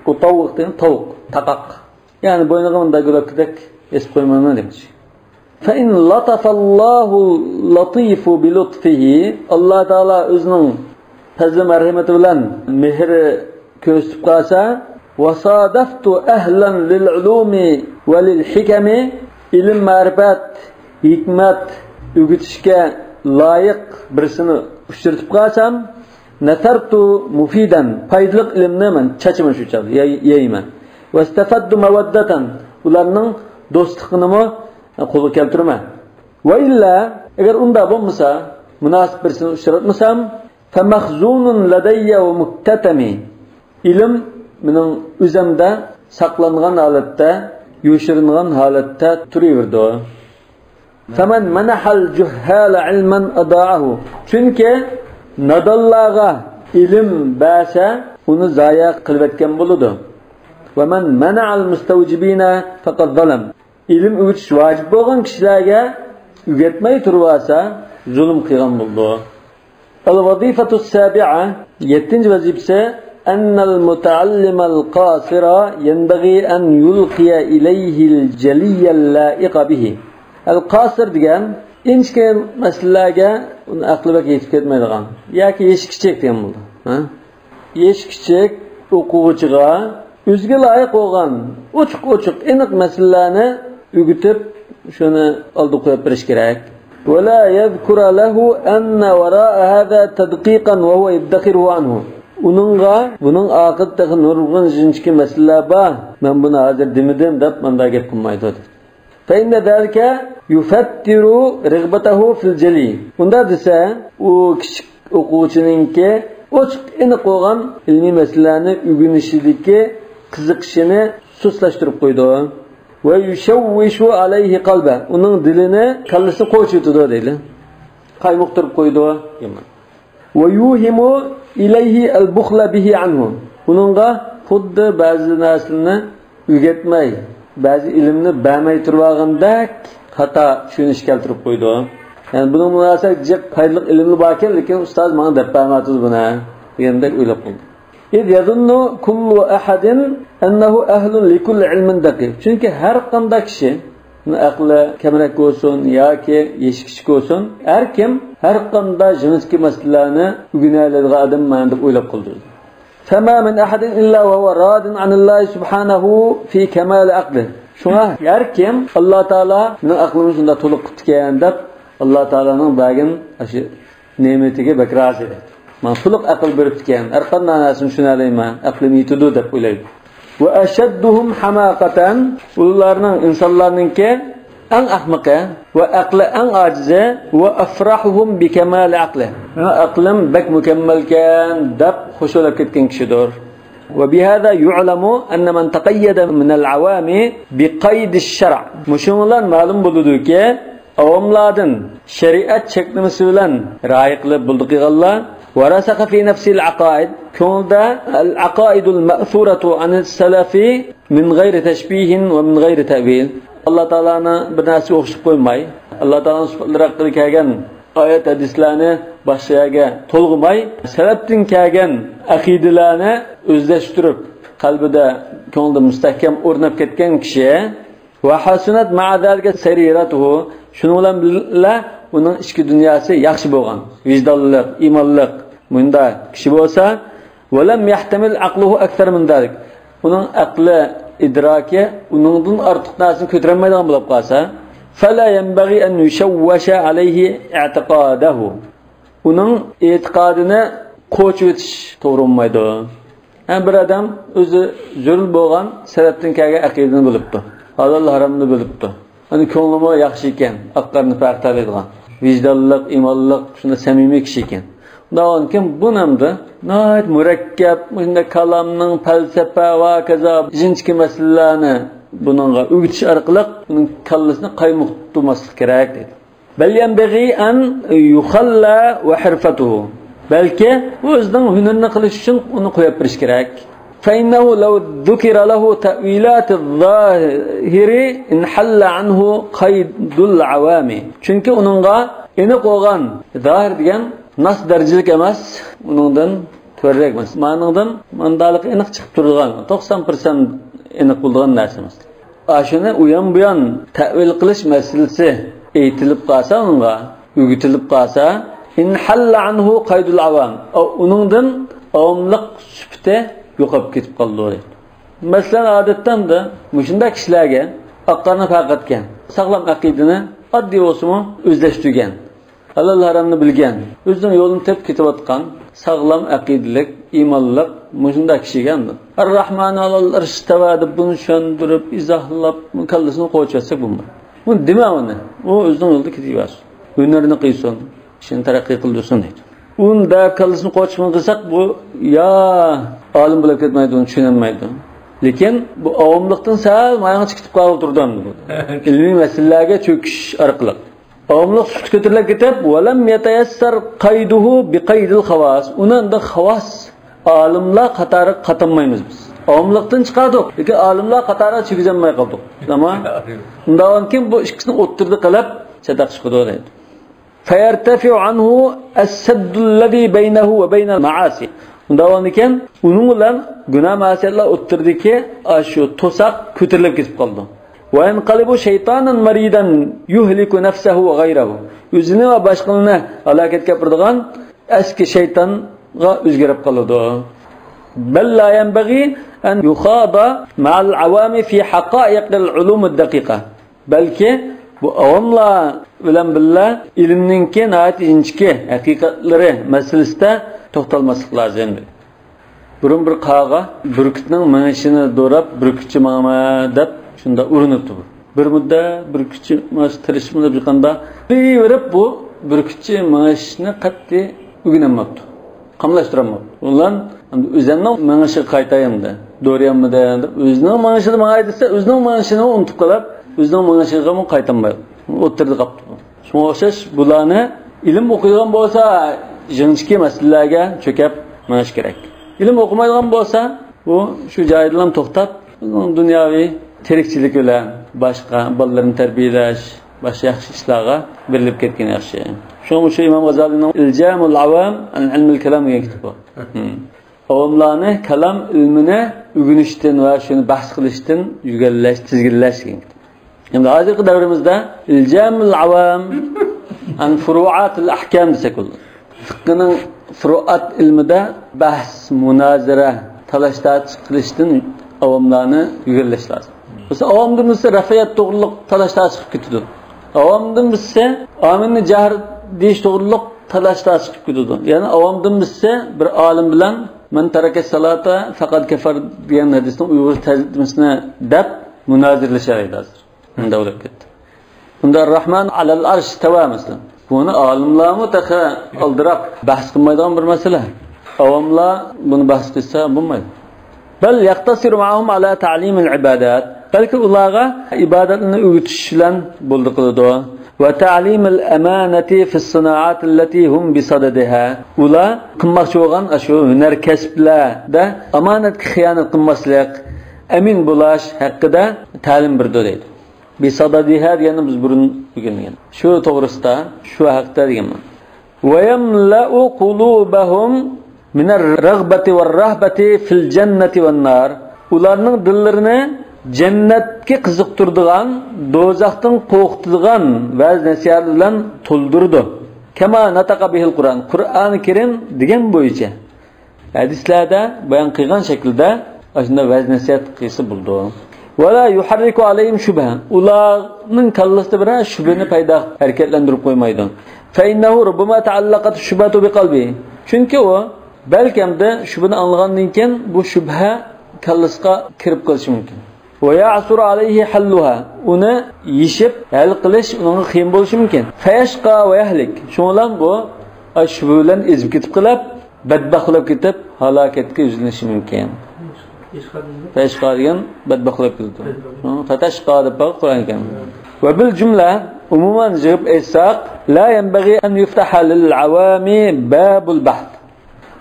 ئۇ تاۋۇق دېگەن تاۋۇق، تاقاق. يەنى بوينىغا مۇنداق گۆلەككىدەك ئېسىپ قويمايمەن دېمەكچى. فإن لطف الله اللطيف بلطفه، ئاللا تائالا ئۆزىنىڭ پەزلى مەرھىمىتى بىلەن مېھرى كۆرسىتىپ قالسا، وصادفت أهلا للعلوم وللحكم، ئىلىم، مەرىپەت، ھېكمەت ئۆگىتىشكە لايىق بىرسىنى ئۇچرىتىپ قالسام، نثرت مفيدا، پايدىلىق ئىلىمنى مەن چاچىمەن شۇ چاغدا، ياي-، يايىمەن. واستفدت مودة، ئۇلارنىڭ دوستلۇقىنىمۇ قولغا كەلتۈرىمەن. وإلا، ئەگەر ئۇنداق بولمىسا، مۇناسىپ بىرسىنى ئۇچراتمىسام، فمخزون لدي ومكتتم، ئىلىم مېنىڭ ئۆزەمدە ساقلانغان ھالەتتە، يوشۇرۇنغان ھالەتتە تۇرۇۋېرىدۇ. فمن منح الجهال علما أضاعه، چۈنكى نادانلارغا ئىلىم بەرسە، ئۇنى زايە قىلىۋەتكەن بولىدۇ. ومن منع المستوجبين فقد ظلم، ئىلىم ئۆگىتىش ۋاجىپ بولغان كىشىلەرگە ئۆگەتمەي تۇرۇۋالسا، زۇلۇم قىلغان بولىدۇ. الوظيفة السابعة، يەتتىنچى ۋەزىپىسى، أن المتعلم القاصر ينبغي أن يلقي إليه الجلي اللائق به. ئەل قاسىر دېگەن ئىنچىكە مەسىلىلەرگە ئۇنىڭ ئەقلى بەك يېتىپ كەتمەيدىغان ياكى يېشى كىچىك دېگەن بولىدۇ. ھە؟ يېشى كىچىك ئوقۇغۇچىغا ئۆزىگە لايىق بولغان ئوچۇق-ئوچۇق، ئېنىق مەسىلىلەرنى ئۆگىتىپ، شۇنى ئالدىغا قويۇپ بېرىش كېرەك. ولا يذكر له أن وراء هذا تدقيقا وهو يدخره عنه. ئۇنىڭغا بۇنىڭ ئارقىدا تېخى نۇرغۇن ئىنچىكە مەسىلىلەر بار، مەن بۇنى ھازىر دېمىدىم دەپ مۇنداق گەپ قىلمايدۇ، دېدى. فإن ذلك يفتر رغبته في الجلي. ئۇنداق دېسە، ئۇ كىچىك ئوقۇغۇچىنىڭكى ئوچۇق ئېنىق بولغان ئىلمىي مەسىلىلەرنى ئۆگىنىشىدىكى قىزىقىشىنى سۇسلاشتۇرۇپ قويىدۇ. ويشوش عليه قلبه، ئۇنىڭ دىلىنى، كاللىسىنى قوچۇۋېتىدۇ دەيلى. قايمۇقتۇرۇپ قويىدۇ. ئۇنىڭغا خۇددى بەزى نەرسىلەرنى ئۆگەتمەي، بەزى ئىلىمنى بەرمەي تۇرۇۋالغاندەك خاتا چۈشىنىش كەلتۈرۈپ قويىدۇ. يەنى بۇنىڭ مۇناسىۋەتلىك جىق پايدىلىق ئىلىملىرى باركەن، لېكىن ئۇستاز ماڭا دەپ بەرمەيۋاتىدۇ بۇنى دېگەندەك ئويلاپ قويدۇم. إذ يظن كل أحد أنه أهل لكل علم دقيق. چۈنكى ھەر قانداق كىشى، ئەقلى كەمرەك بولسۇن ياكى يېشى كىچىك بولسۇن، ھەر كىم ھەر قانداق جىنسكى مەسىلىلەرنى ئۆگىنەلەيدىغان ئادەم مەن دەپ ئويلاپ قالىدۇ. فما من أحد إلا وهو راض عن الله سبحانه في كمال عقله. شۇڭا ھەر كىم، ئاللا تائالا مېنىڭ ئەقلىمنى شۇنداق تولۇق قىپتىكەن دەپ، ئاللا تائالانىڭ بەرگەن ئاشۇ نېمىتىگە بەك رازى. ماڭا تولۇق ئەقىل بېرىپتىكەن، ھەر قانداق نەرسىنى چۈشىنەلەيمەن، ئەقلىم يېتىدۇ دەپ ئويلايدۇ. وأشدهم حماقة، ئۇلارنىڭ، ئىنسانلارنىڭكى ئەڭ ئەخمىقى ۋە ئەقلى ئەڭ ئاجىزى، وأفرحهم بكمال عقله، مېنىڭ ئەقلىم بەك مۇكەممەلكەن دەپ خۇش بولۇپ كەتكەن كىشىدۇر. وبهذا يعلم أن من تقيد من العوام بقيد الشرع. مۇشۇنىڭ بىلەن مەلۇم بولىدۇكى، ئاۋاملاردىن شەرىئەت چەكلىمىسى بىلەن رىئايە قىلىپ بولدى قىلغانلار، ورسخ في نفسه العقائد، كۆڭلىدە العقائد المأثورة عن السلف من غير تشبيه ومن غير تأويل. ئاللا تائالانى بىر نەرسىگە ئوخشىتىپ قويماي، ئاللا تائالانىڭ سۈپەتلىرى ھەققىدە كەلگەن ئايەت ھەدىسلەرنى باشقا يەرگە تولغىماي، سەلەپتىن كەلگەن ئەقىدىلەرنى ئۆزلەشتۈرۈپ، قەلبىدە، كۆڭلىدە مۇستەھكەم ئورناپ كەتكەن كىشى، وحسنت مع ذلك سريرته، شۇنىڭ بىلەن بىللە ئۇنىڭ ئىچكى دۇنياسى ياخشى بولغان، ۋىجدانلىق، ئىمانلىق، مۇنداق كىشى بولسا، ولم يحتمل عقله أكثر من ذلك، ئۇنىڭ ئەقلى، ئىدراكى ئۇنىڭدىن ئارتۇق نەرسىنى كۆتۈرەلمەيدىغان بولۇپ قالسا، فلا ينبغي أن يشوش عليه اعتقاده، ئۇنىڭ ئېتىقادىنى قوچۇۋېتىش توغرا بولمايدۇ. ھەم بىر ئادەم ئۆزى زۆرۈر بولغان سەلەپتىن كەلگەن ئەقىدىنى بىلىپتۇ، ھالال ھارامنى بىلىپتۇ، ئەنە كۆڭلىمۇ ياخشى ئىكەن، ئاق قارىنى پەرقلەيدىغان. ۋىجدانلىق، ئىمانلىق، شۇنداق سەمىمىي كىشى ئىكەن. ئۇنداق بولغاندىكىن بۇ نەمدە ناھايىتى مۇرەككەپ، مۇشۇنداق كالامنىڭ پەلسەپە ۋە ھاكازا ئىنچىكە مەسىلىلەرنى بۇنىڭغا ئۆگىتىش ئارقىلىق ئۇنىڭ كاللىسىنى قايمۇقتۇرماسلىق كېرەك دەيدۇ. بەل يەنبەغى ئەن يۇخەللە ۋە ھىرفەتۇھۇ. بەلكى ئۇ ئۆزىنىڭ ھۈنىرىنى قىلىش ئۈچۈن ئۇنى قويۇپ بېرىش كېرەك. فَإِنَّهُ لَوْ ذُكِرَ لَهُ تَأْوِيلَاتُ الظَّاهِرِ انْحَلَّ عَنْهُ قَيْدُ الْعَوَامِ. چۈنكى ئۇنىڭغا ئېنىق بولغان، زاھىر دېگەن ناس دەرىجىلىك ئەمەس، ئۇنىڭدىن تۆۋەنرەك ئەمەس. مانىڭدىن ماندالىقى ئېنىق چىقىپ تۇرىدىغان، توقسان پىرسەنت ئېنىق بولىدىغان نەرسە ئەمەس. ئاشۇنى ئۇيان-بۇيان تەئۋىل قىلىش مەسىلىسى ئېيتىلىپ قالسا ئۇنىڭغا، ئۆگىتىلىپ قالسا، انحل عنه قيد العوام، ئۇنىڭدىن ئاۋاملىق سۈپىتى يوقاپ كېتىپ قالىدۇ. مەسىلەن، ئادەتتە ئەمدى مۇشۇنداق كىشىلەرگە ئاق قارنى پەرقەتكەن، ساغلام ئەقىدىنى ئاددىي بولسىمۇ ئۆزلەشتۈرگەن، ھالال ھارامنى بىلگەن، ئۆزىنىڭ يولىنى تېپىپ كېتىۋاتقان ساغلام ئەقىدىلىك، ئىمانلىق مۇشۇنداق كىشىگە ئەمدى الرحمن على العرش استوى دەپ بۇنى چۈشەندۈرۈپ، ئىزاھلاپ، كاللىسىنى قوچۇۋەتسەك بولمايدۇ. ئۇنى دېمە ئۇنى. ئۇ ئۆزىنىڭ يولىدا كېتىۋەرسۇن. ھۈنىرىنى قىلسۇن، ئىشىنى تەرەققىي قىلدۇرسۇن دەيدۇ. ئۇنى دەپ كاللىسىنى قوچۇشقىنى قىلساق، بۇ يا ئالىم بولۇپ كەتمەيدۇ، ئۇنى چۈشىنەلمەيدۇ. لېكىن بۇ ئاۋاملىقتىن سەل ماياڭچە كېتىپ قالغىلى تۇرىدۇ ئەمدى بۇ. ئىلمىي مەسىلىلەرگە چۆكۈش ئارقىلىق. ئاۋاملىق سۈپىتى كۆتۈرۈلۈپ كېتىپ، ولم يتيسر قيده بقيد الخواص. ئۇنى ئەمدى خاۋاس ئالىملار قاتارىغا قاتالمايمىز بىز. ئاۋاملىقتىن چىقاردۇق، لېكىن ئالىملار قاتارىغا كىرگۈزەلمەي قالدۇق. تامام. ئۇنداق بولغاندىكىن بۇ ئىككىسىنى ئوتتۇرىدا قىلىپ چاتاق چىقىدۇ دەيدۇ. فيرتفع عنه السد الذي بينه وبين المعاصي. ئۇنداق بولغاندىكىن ئۇنىڭ بىلەن گۇناھ مەسىيەتلەر ئوتتۇرىدىكى ئاشۇ توساق كۆتۈرۈلۈپ كېتىپ قالىدۇ. وينقلب شيطانا مريدا يهلك نفسه وغيره. ئۆزىنى ۋە باشقىلارنى ھالاكەتكە ئاپىرىدىغان ئەسكى شەيتانغا ئۆزگىرىپ قالىدۇ. بل لا ينبغي أن يخاض مع العوام في حقائق العلوم الدقيقة. بەلكى بۇ ئاۋاملار بىلەن بىللە ئىلىمنىڭكى ناھايىتى ئىنچىكە ھەقىقەتلىرى مەسىلىسىدە توختالماسلىق لازىم. بۇرۇن بىر قاغا بۈركۈتنىڭ مېڭىشىنى دوراپ، بۈركۈتچى ماڭىمەن دەپ شۇنداق ئۇرۇنۇپتۇ. بىر مۇددەت بۈركۈتچى ماڭىشقا تىرىشىپمۇ دەپ يېقىندا بېرىپ، بۇ بۈركۈتچى مېڭىشنى قەتئىي ئۆگىنەلمەپتۇ. قاملاشتۇرالماپتۇ. ئۇلار ئەمدى ئۆزەمنىڭ مېڭىشىغا قايتايمدى، دورىيەممىدى دەپ، ئۆزىنىڭ مېڭىشىدا ماڭاي دېسە، ئۆزىنىڭ مېڭىشىنى ئۇنتۇپ قېلىپ، ئۆزىنىڭ مېڭىشىغىمۇ قايتالمايدۇ. ئوتتۇرىدا قاپتۇ. شۇڭا ئوخشاش بۇلارنى ئىلىم ئوقۇيدىغان بولسا، يىغىنچىكى مەسىلىلەرگە چۆكەپ مېڭىش كېرەك. ئىلىم ئوقۇمايدىغان بولسا، بۇ شۇ جايىدىلا توختاپ، ئۆزىنىڭ دۇنياۋى تىرىكچىلىكى بىلەن باشقا بالىلىرىنى تەربىيەلەش، باشقا ياخشى ئىشلارغا بېرىلىپ كەتكىنى ياخشى. شۇڭا شۇ ئىمام غازالىنىڭ ئىلجامۇل ئاۋام ئەن ئىلمىل كالام دېگەن كىتابى بار. ئاۋاملارنى كالام ئىلمىنى ئۆگىنىشتىن ۋە شۇنى بەھس قىلىشتىن يۆگەنلەش، تىزگىنلەش دېگەن كىتاب. ئەمدى ھازىرقى دەۋرىمىزدە ئىلجامۇل ئاۋام ئەن فۇرۇئاتىل ئەھكام دېسەك بولىدۇ. فىقھنىڭ فۇرۇئات ئىلمىدا بەھس، مۇنازىرە، تالاش-تارتىش قىلىشتىن ئاۋاملارنى يۆگەنلەش لازىم. مەسىلەن، ئاۋامدىن بىرسى رەفئىيەت توغرۇلۇق تالاش-تارتىش قىلىپ كېتىدۇ. ئاۋامدىن بىرسى ئامىننى جەھر دېيىش توغرۇلۇق تالاش-تارتىش قىلىپ كېتىدۇ. يەنى ئاۋامدىن بىرسى بىر ئالىم بىلەن مەن تەرەكە سالاتا فەقەد كەفەر دېگەن ھەدىسنىڭ ئۇيغۇرچە تەرجىمىسىنى دەپ مۇنازىرىلىشەلەيدۇ ھازىر. مۇنداق بولۇپ كەتتى. بۇندا رەھمان ئەلەل ئەرش تەۋە مەسىلەن. بۇنى ئالىملارمۇ تېخى ئالدىراپ بەھس قىلمايدىغان بىر مەسىلە. ئاۋاملار بۇنى بەھس قىلسا بولمايدۇ. بەل يەقتەسىرۇ مەئەھۇم ئەلا تەلىمىل ئىبادات. بەلكى ئۇلارغا ئىبادەتنى ئۆگىتىش بىلەن بولدى قىلىدۇ. ۋە تەلىمىل ئەمانەتى فىس سىنائاتىللەتى ھۇم بىسەدەدىھا. ئۇلار قىلماقچى بولغان ئاشۇ ھۈنەر كەسىپلەردە ئامانەتكە خىيانەت قىلماسلىق، ئەمىن بولاش ھەققىدە تەلىم بېرىدۇ دەيدۇ. بىسەدەدىھا دېگەننى بىز بۇرۇن ئۆگەنگەن. شۇ توغرىسىدا، شۇ ھەقتە دېگەنمەن. ۋە يەملەئۇ قۇلۇبەھۇم مىنەر رەغبەتى ۋەر رەھبەتى فىل جەننەتى ۋەن نار. ئۇلارنىڭ دىللىرىنى جەننەتكە قىزىقتۇرىدىغان، دوزاختىن قورقۇتىدىغان ۋەز-نەسىھەت بىلەن تولدۇرىدۇ. كەما نەتەقە بىھىل قۇرئان. قۇرئانى كەرىم دېگەن بويىچە. ھەدىسلەردە بايان قىلغان شەكىلدە ئاشۇنداق ۋەز-نەسىھەت قىلسا بولىدۇ. ۋەلا يۇھەررىكۇ ئەلەيھىم شۇبھە. ئۇلارنىڭ كاللىسىدا بىرەر شۈبھىنى پەيدا ھەرىكەتلەندۈرۈپ قويمايدۇ. فەئىننەھۇ رۇببەما تەئەللەقەت شۇبھەتۇ بىقەلبى. چۈنكى ئۇ بەلكەمدە شۇبھىنى ئاڭلىغاندىن كېيىن بۇ شۈبھە كاللىسىغا كىرىپ قېلىشى مۇمكىن. ويعسر عليه حلها، ئۇنى يېشىپ ھەل قىلىش ئۇنىڭغا قىيىن بولۇشى مۇمكىن. فيشقى ويهلك، شۇنىڭ بىلەن بۇ شۇبھە بىلەن ئېزىپ كېتىپ قېلىپ، بەتبەخت بولۇپ كېتىپ، ھالاكەتكە يۈزلىنىشى مۇمكىن. فيشقى دېگەن بەتبەخت بولۇپ كېتىدۇ. فتشقى دەپ بار قۇرئان كەرىمدە. وبالجملة، ئومۇمەن يىغىپ ئېيتساق، لا ينبغي أن يفتح للعوام باب البحث.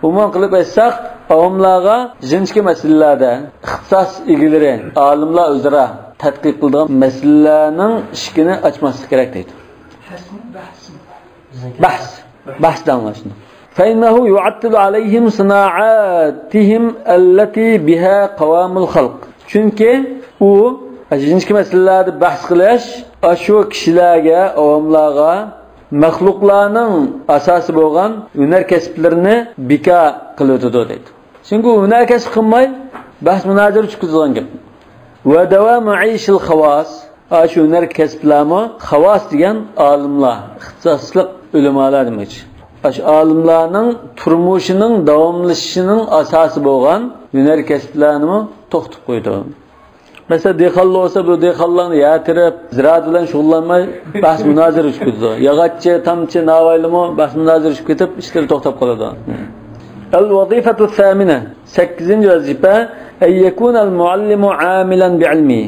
ئومۇمەن قىلىپ ئېيتساق، ئاۋاملارغا جىنسىي مەسىلىلەردە ئىختىساس ئىگىلىرى، ئالىملار ئۆزئارا تەتقىق قىلىدىغان مەسىلىلەرنىڭ ئىشىكىنى ئاچماسلىق كېرەك دەيدۇ. بەھس، بەھس دەڭلاشنى. فإنه يعطل عليهم صناعاتهم التي بها قوام الخلق. چۈنكى ئۇ جىنسىي مەسىلىلەردە بەھس قىلىش ئاشۇ كىشىلەرگە، ئاۋاملارغا مەخلۇقلارنىڭ ئاساسى بولغان ھۈنەر كەسىپلىرىنى بىكار قىلىۋېتىدۇ دەيدۇ. چۈنكى ئۇ ھۈنەر كەسىپ قىلماي، بەھس مۇنازىرە چۈشۈپ كېتىدىغان گەپ. ودوام عيش الخواص، ئاشۇ ھۈنەر كەسىپلەرمۇ خاۋاس دېگەن ئالىملار، ئىختىساسلىق ئۆلىمالار دېمەكچى. ئاشۇ ئالىملارنىڭ تۇرمۇشىنىڭ داۋاملىشىشىنىڭ ئاساسى بولغان ھۈنەر كەسىپلەرنىمۇ توختىتىپ قويىدۇ. مەسىلەن، دېھقانلار بولسا، بۇ دېھقانلارنى يەر تېرىپ، زىرائەت بىلەن شۇغۇللانماي، بەھس مۇنازىرە چۈشۈپ كېتىدۇ. ياغاچچى، تامچى، ناۋايلىمۇ بەھس مۇنازىرە چۈشۈپ كېتىپ، ئىشلىرى توختاپ قالىدۇ. الوظيفة الثامنة، سەككىزىنچى ۋەزىپە، أن يكون المعلم عاملا بعلمه.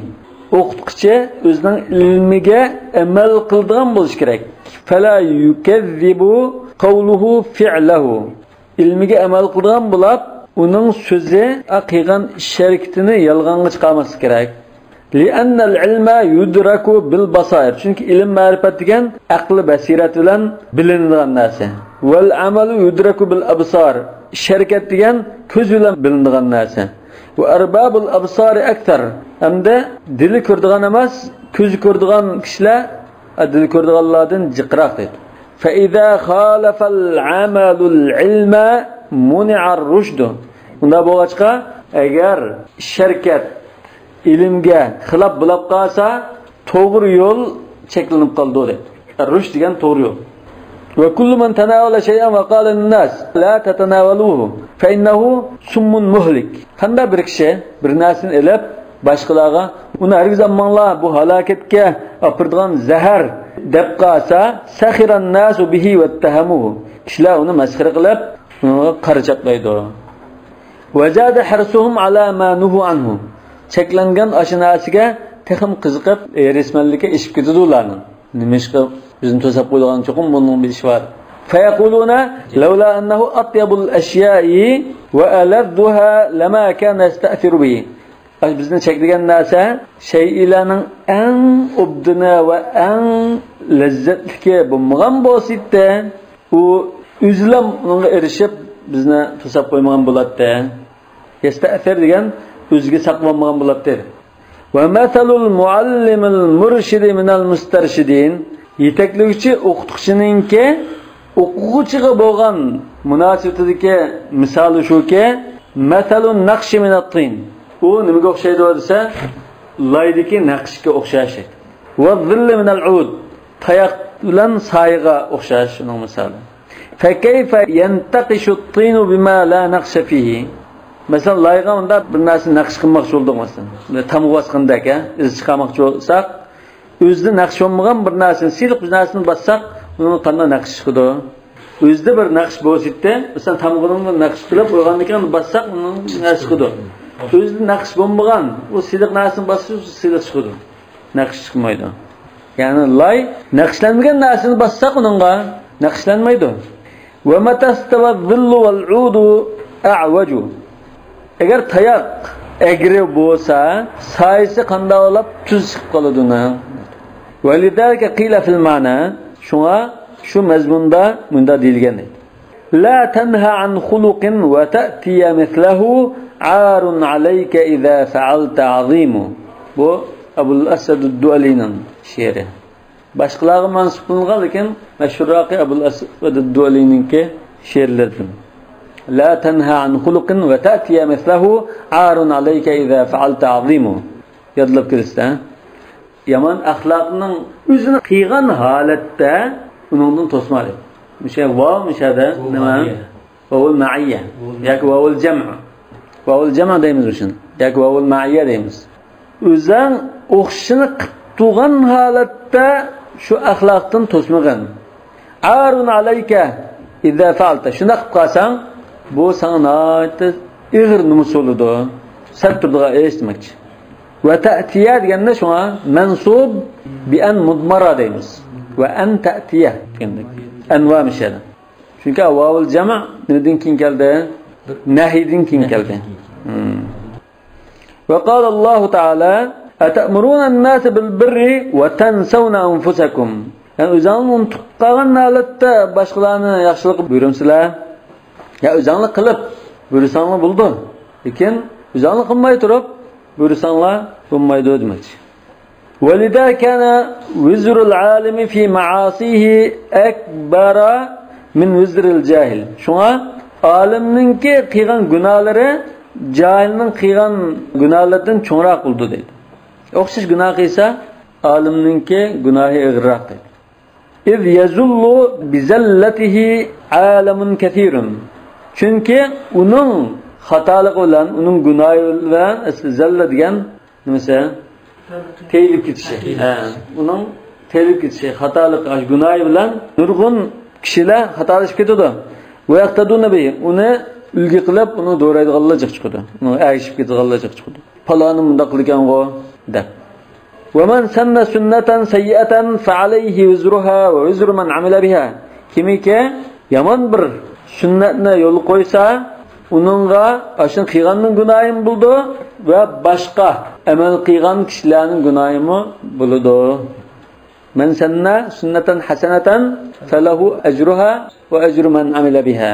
ئوقۇتقۇچى ئۆزىنىڭ ئىلمىگە ئەمەل قىلىدىغان بولۇشى كېرەك. فلا يكذب قوله فعله. ئىلمىگە ئەمەل قىلىدىغان بولۇپ، ئۇنىڭ سۆزى، قىلغان ئىش ھەرىكىتىنى يالغانغا چىقارماسلىق كېرەك. لأن العلم يدرك بالبصائر. چۈنكى ئىلىم، مەرىپەت دېگەن ئەقىل، بەسىرەت بىلەن بىلىنىدىغان نەرسە. والعمل يدرك بالأبصار. ئىش، ھەرىكەت دېگەن كۆز بىلەن بىلىنىدىغان نەرسە. وأرباب الأبصار أكثر. ھەمدە دىلى كۆرىدىغان ئەمەس، كۆزى كۆرىدىغان كىشىلەر دىلى كۆرىدىغانلاردىن جىقراق دەيدۇ. فإذا خالف العمل العلم منع الرشد. ئۇنداق بولغاچقا، ئەگەر ئىش، ھەرىكەت ئىلىمگە خىلاپ بولاپ قالسا، توغرا يول چەكلىنىپ قالىدۇ دەيدۇ. رۇشد دېگەن توغرا يول. وكل من تناول شيئا وقال للناس لا تتناولوه فإنه سم مهلك. قانداق بىر كىشى بىر نەرسىنى ئېلىپ، باشقىلارغا، ئۇنى ھەرگىز ئالماڭلار، بۇ ھالاكەتكە ئاپىرىدىغان زەھەر، دەپ قالسا، سخر الناس به واتهموه. كىشىلەر ئۇنى مەسخىرە قىلىپ، ئۇنىڭغا قارا چاپلايدۇ. وزاد حرصهم على ما نهوا عنه. چەكلەنگەن ئاشۇ نەرسىگە تېخىمۇ قىزىقىپ، ھېرىسمەنلىكى ئېشىپ كېتىدۇ ئۇلارنىڭ. نېمىشقا بىزنى توساپ قويىدىغان، چوقۇم بۇنىڭ بىر ئىشى بار. فيقولون لولا أنه أطيب الأشياء وألذها لما كان يستأثر به. بىزنى چەكلىگەن نەرسە شەيئىلەرنىڭ ئەڭ ئوبدىنى ۋە ئەڭ لەززەتلىكى بولمىغان بولسىدى، ئۇ ئۆزىلا ئۇنىڭغا ئېرىشىپ، بىزنى توساپ قويمىغان بولاتتى. يستأثر دېگەن ئۆزىگە ساقلانمىغان بولاتتى. ومثل المعلم المرشد من المسترشدين. يېتەكلىگۈچى ئوقۇتقۇچىنىڭكى ئوقۇغۇچىغا بولغان مۇناسىۋىتىدىكى مىسالى شۇكى، مثل النقش من الطين. ئۇ نېمىگە ئوخشايدۇ دېسە، لايدىكى نەقىشكە ئوخشاش. والظل من العود. تاياق بىلەن سايىغا ئوخشاش ئۇنىڭ مىسالى. فكيف ينتقش الطين بما لا نقش فيه. مەسىلەن، لايغا ئۇنداق بىر نەرسىنى نەقىش قىلماقچى بولدۇق، مەسىلەن، تامغا باسقاندەك، ھە، ئىز چىقارماقچى بولساق، ئۆزىدە نەقىش بولمىغان بىر نەرسىنى، سىلىق بىر نەرسىنى باسساق، ئۇنىڭ قانداق نەقىش چىقىدۇ؟ ئۆزىدە بىر نەقىش بولسىدى، مەسىلەن، تامغىنىڭ بىر نەقىش قىلىپ قويغاندىن كېيىن باسساق، ئۇنىڭ نەقىشى چىقىدۇ. ئۆزىدە نەقىش بولمىغان، ئۇ سىلىق نەرسىنى باسسا، سىلىق چىقىدۇ. نەقىش چىقمايدۇ. يەنى لاي نەقىشلەنمىگەن نەرسىنى باسساق ئۇنىڭغا، نەقىشلەنمەيدۇ. ومتى استوى الظل والعود أعوج. ئەگەر تاياق ئەگرى بولسا، سايىسى قانداق بولۇپ تۈز چىقىپ قالىدۇ ئۇنىڭ؟ ولذلك قيل في المعنى. شۇڭا شۇ مەزمۇندا مۇنداق دېيىلگەن. لا تنه عن خلق وتأتي مثله عار عليك إذا فعلت عظيم. بۇ ئەبۇل ئەسۋەد دۇئەلىنىڭ شېئىرى. باشقىلارغا مەنسۇپلىنغان، لېكىن مەشھۇرراقى ئەبۇل ئەسۋەد دۇئەلىنىڭكى شېئىرلىرىدىن. لا تنه عن خلق وتأتي مثله عار عليك إذا فعلت عظيم. يادلاپ كېلىسىدە. يامان ئەخلاقنىڭ ئۆزىنى قىلغان ھالەتتە ئۇنىڭدىن توسما دەپ. مۇشۇ ۋاۋ مۇشەدە نېمە؟ ۋاۋۇل مەئىيە. ۋاۋۇل مەئىيە. ياكى ۋاۋۇل جەمئ. ۋاۋۇل جەمئ دەيمىز مۇشۇنى. ياكى ۋاۋۇل مەئىيە دەيمىز. ئۆزەڭ ئوخشىشىنى قىپ تۇرغان ھالەتتە شۇ ئەخلاقتىن توسمىغىن. عار عليك إذا فعلت. شۇنداق قىپ قالساڭ، بۇ ساڭا ناھايىتى ئېغىر نومۇس بولىدۇ. سەت تۇرىدىغان ئىش دېمەكچى. وتأتي دېگەندە شۇڭا مەنسۇب بىئەن مۇدمارە دەيمىز. وأن تأتي دېگەندەك. ئەن ۋا مىشەدە. چۈنكى ۋاۋۇل جەمئ نېمىدىن كېيىن كەلدى؟ نەھيدىن كېيىن كەلدى. ھىم. وقال الله تعالى: أتأمرون الناس بالبر وتنسون أنفسكم. يەنى ئۆزەڭنى ئۇنتۇپ قالغان ھالەتتە باشقىلارنى ياخشىلىققا بۇيرۇمسىلەر؟ يا ئۆزەڭلار قىلىپ بۇيرۇساڭلار بولىدۇ. لېكىن ئۆزەڭلار قىلماي تۇرۇپ بۇيرۇساڭلار بولمايدۇ دېمەكچى. ولذا كان وزر العالم في معاصيه أكبر من وزر الجاهل. شۇڭا ئالىمنىڭكى قىلغان گۇناھلىرى جاھىلنىڭ قىلغان گۇناھلىرىدىن چوڭراق بولىدۇ دەيدۇ. ئوخشاش گۇناھ قىلسا، ئالىمنىڭكى گۇناھى ئېغىرراق دەيدۇ. إذ يزل بزلته عالم كثير. چۈنكى ئۇنىڭ خاتالىقى بىلەن، ئۇنىڭ گۇناھى بىلەن، زەللە دېگەن نېمىسى؟ تېيىلىپ كېتىشى. ھە، ئۇنىڭ تېيىلىپ كېتىشى، خاتالىقى، ئاشۇ گۇناھى بىلەن نۇرغۇن كىشىلەر خاتالىشىپ كېتىدۇ. ويقتدون به، ئۇنى ئۈلگە قىلىپ، ئۇنى دورايدىغانلار جىق چىقىدۇ. ئۇنىڭغا ئەگىشىپ كېتىدىغانلار جىق چىقىدۇ. پالانى مۇنداق قىلىدىكەنغۇ دەپ. ومن سن سنة سيئة فعليه وزرها ووزر من عمل بها. كىمكى يامان بىر سۈننەتنى يولغا قويسا، ئۇنىڭغا ئاشۇنى قىلغاننىڭ گۇناھىمۇ بولىدۇ ۋە باشقا ئەمەل قىلغان كىشىلەرنىڭ گۇناھىمۇ بولىدۇ. من سن سنة حسنة فله أجرها وأجر من عمل بها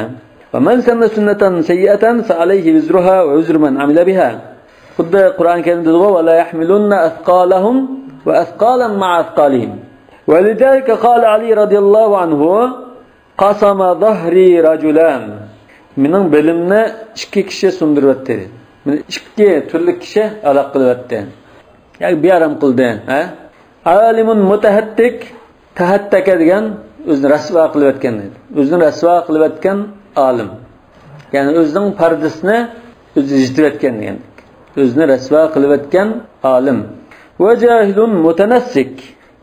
ومن سن سنة سيئة فعليه وزرها ووزر من عمل بها. خۇددى قۇرئان كەرىمدە دېدىغۇ، ولا يحملن أثقالهم وأثقالا مع أثقالهم. ولذلك قال علي رضي الله عنه، قسم ظهري رجلان. مېنىڭ بېلىمنى ئىككى كىشى سۇندۇرۇۋەتتى. مېنى ئىككى تۈرلۈك كىشى ھالاك قىلىۋەتتى. ياكى بىئارام قىلدى. ھە؟ عالم متهتك، تهتك دېگەن ئۆزىنى رەسۋا قىلىۋەتكەن دەيدۇ. ئۆزىنى رەسۋا قىلىۋەتكەن ئالىم. يەنى ئۆزىنىڭ پەردىسىنى ئۆزى يىرتىۋەتكەن دېگەن. ئۆزىنى رەسۋا قىلىۋەتكەن ئالىم. وجاهل متنسك.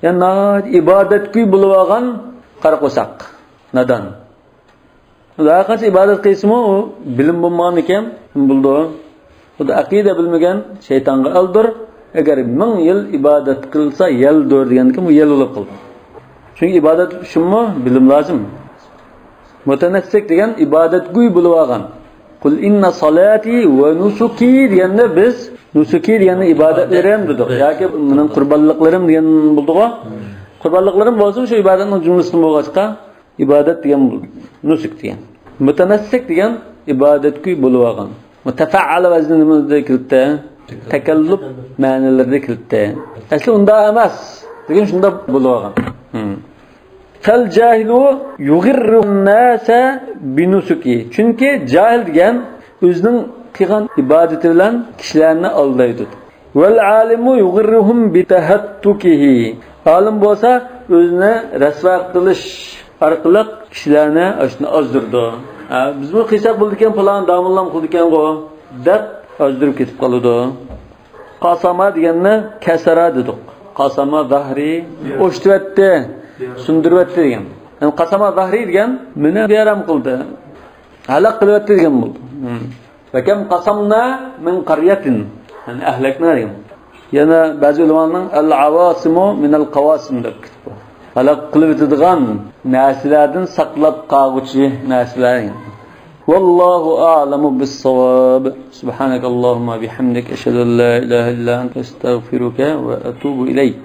يەنى ناھايىتى ئىبادەتگۈي بولۇۋالغان قارا قورساق، نادان. ھەر قانچە ئىبادەت قىلسىمۇ، ئۇ بىلىم بولمىغاندىكىن نېمە بولىدۇ؟ خۇددى ئەقىدە بىلمىگەن شەيتانغا ئەلدۇر. ئەگەر مىڭ يىل ئىبادەت قىلسا يەلدۇر دېگەندىكىن، بۇ يەل بولۇپ قالىدۇ. چۈنكى ئىبادەت ئۈچۈنمۇ بىلىم لازىم. مۇتەنەسسىك دېگەن ئىبادەتگۈي بولۇۋالغان. قل إن صلاتي ونسكي دېگەندە بىز نۇسۇكى دېگەندە ئىبادەتلىرىم دېدۇق. ياكى مېنىڭ قۇربانلىقلىرىم دېگەن بولدىغۇ. قۇربانلىقلىرىم بولسىمۇ شۇ ئىبادەتنىڭ جۈملىسىدىن بولغاچقا، ئىبادەت دېگەن بولدى. نۇسۇك دېگەن. مۇتەنەسسىك دېگەن ئىبادەتكۈي بولۇۋالغان. مۇتەفەئەل ۋەزنى نېمىدە كېلىپتۇ؟ تەكەللۇپ مەنىلىرىدە كېلىپتۇ. ئەسلى ئۇنداق ئەمەس دېگەن شۇنداق بولۇۋالغان. ھىم. فالجاهل يغر الناس بنسكه. چۈنكى جاھىل دېگەن ئۆزىنىڭ قىلغان ئىبادىتى بىلەن كىشىلەرنى ئالدايدۇ. والعالم يغرهم بتهتكه. ئالىم بولسا ئۆزىنى رەسۋا قىلىش ئارقىلىق كىشىلەرنى ئاشۇنى ئازدۇرىدۇ. ھە، بىزمۇ قىلساق بولىدىكەن، پالان داموللام قىلىدىكەنغۇ دەپ ئازدۇرۇپ كېتىپ قالىدۇ. قاساما دېگەننى كەسەرا دېدۇق. قاساما زاھرى، ئوشتۇرۇۋەتتى، سۇندۇرۇۋەتتى دېگەن. يەنى قاساما زاھرى دېگەن مېنى بىئارام قىلدى، ھالاك قىلىۋەتتى دېگەن بولدى. ھىم. وكم قصمنا من قرية، يەنى ئەھلەكنا دېگەن. يەنە بەزى ئۆلىمالارنىڭ العواصم من القواصم دەپ كېتىپتۇ. ھالاك قىلىۋېتىدىغان نەرسىلەردىن ساقلاپ قالغۇچى نەرسىلەر. والله أعلم بالصواب. سبحانك اللهم وبحمدك، أشهد أن لا إله إلا أنت، أستغفرك وأتوب إليك.